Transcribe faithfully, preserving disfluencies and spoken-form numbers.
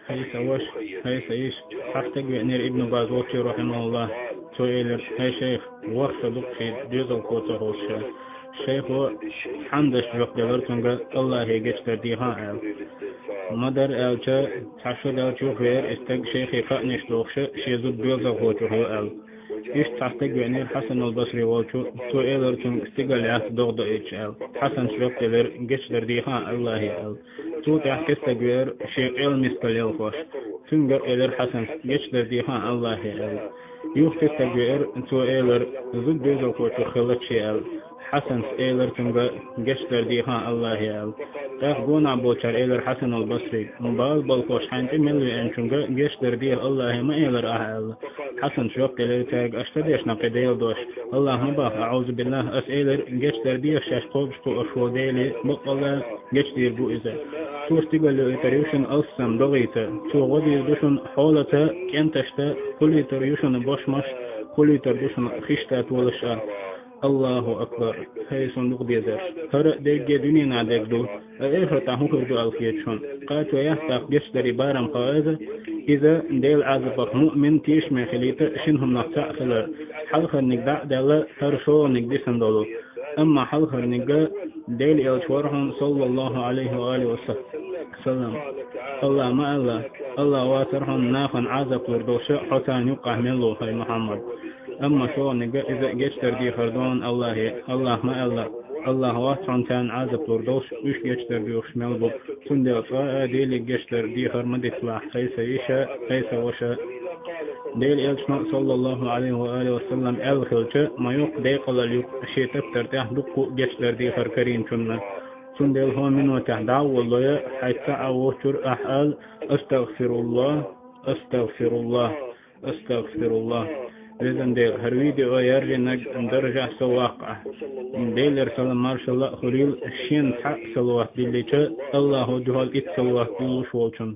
Хьайса ваша, хьайса йиша, хьа стаг веанера Ибн Баз волчу, рахьимахуллах. Цо элира: «ХӀай шайх, ворхӀ шо ду-кх шен доьзалхо ца ховшаш». Шайхо хьандаьш жоп делира цуьнга: «Аллахе гечдар деха», — аьлла. Ма-дарра аьлча, цхьа шо даьлча юхавеара и стаг шайхе кхаънаш дохуш, шен зуда доьзалхочух ю аьлла. Иштта цхьа стаг веанера Хьасан ал-Басри волчу, цо элира цуьнга стигала яц догӀа доуьйтуш аьлла. Хьасанс жоп делира: «Гечдар деха Аллахе», — аьлла. Цул тӀаьхьа кхин стаг веара шен къел мискал ялхош. Цуьнга а элира Хьасанс: «Гечдар деха Аллахе», — аьлла. Юха кхин стаг веара, цо элира: «Зуда доьзалхочух хилла шен», — аьлла. Хьасанс элира цуьнга: «Гечдар деха Аллахе», — аьлла. ТӀаккха гонахь болчара элира Хьасан ал-Басрига: «Бала балхош хьайна тӀе мел веанчуьнга гечдар деха Аллахе ма элира ахьа», — аьлла. Хьасанс жоп делира цаьрга: «Аша ца дешна кхин Делан дош? Аллах ма боху, аӀузу биллахӀ, аса элира, гечдар деха шаьш кхобуш кхуьуш волу Деле, баккъалла гечдийр бу иза. Цо стигала йоуьйтур ю шуна алссам догӀийта, цо гӀо дийр ду шуна хьолаца, кӀенташца, хуьлуьйтур ю шуна бошмаш, хуьлуьйтур ду шуна хиш тӀе толуш а». Аллаху акбар! ХӀай, суна дукха дезарш! ХӀара а дерриге дуьненахь дерг ду, ткъа эхартахь хӀун хир ду аьлла хета шуна? Кхачо яц тӀаккха гечдарийн барам хаа иза, иза Делан Ӏазапах муъмин тешаме хилийта шина хӀуманах цхьаъ хилар. Хьалхарниг дӀа а даьлла, хӀара шолгӀаниг дисина долу. Амма хьалхарниг Делан элча вара хьуна, саллаллаху Ӏалайхи ва алихи ва саллам. Аллах ма аьлла: «Аллах вацара хьуна нахана Ӏазап лур долуш хьо царна юккъахь мел ву, хӀай Мухьаммад». Амма шолгӀаниг иза гечдар дехар ду хьуна Аллахе. Аллах ма аьлла: «Аллах вац хьуна царна Ӏазап лур долуш, уьш гечдар доьхуш мел бу». Цундела цкъа а Деле гечдар дехар ма диталахь, хӀай сан йиша, хӀай сан ваша. Делан элчано, саллаллаху Ӏалайхи ва алихи ва саллам, аьлла хилча, ма йоккха декъалалла ю шен тептар тӀехь дуккха а гечдар дехар карийначунна. Цундела хӀокху минотехь дӀа а волалой, хьайца а вочуьра ахьа ала: «АстагӀфируллахӀ, астагӀфируллахӀ, астагӀфируллахӀ». Везан Дела, хӀара видео яржийнарг даржехь со ваккха ахь. Делера салам-маршалла а хуьлийла шена цхьаъ салават диллича, Аллахо дуьхьал итт салават диллуш волчунна.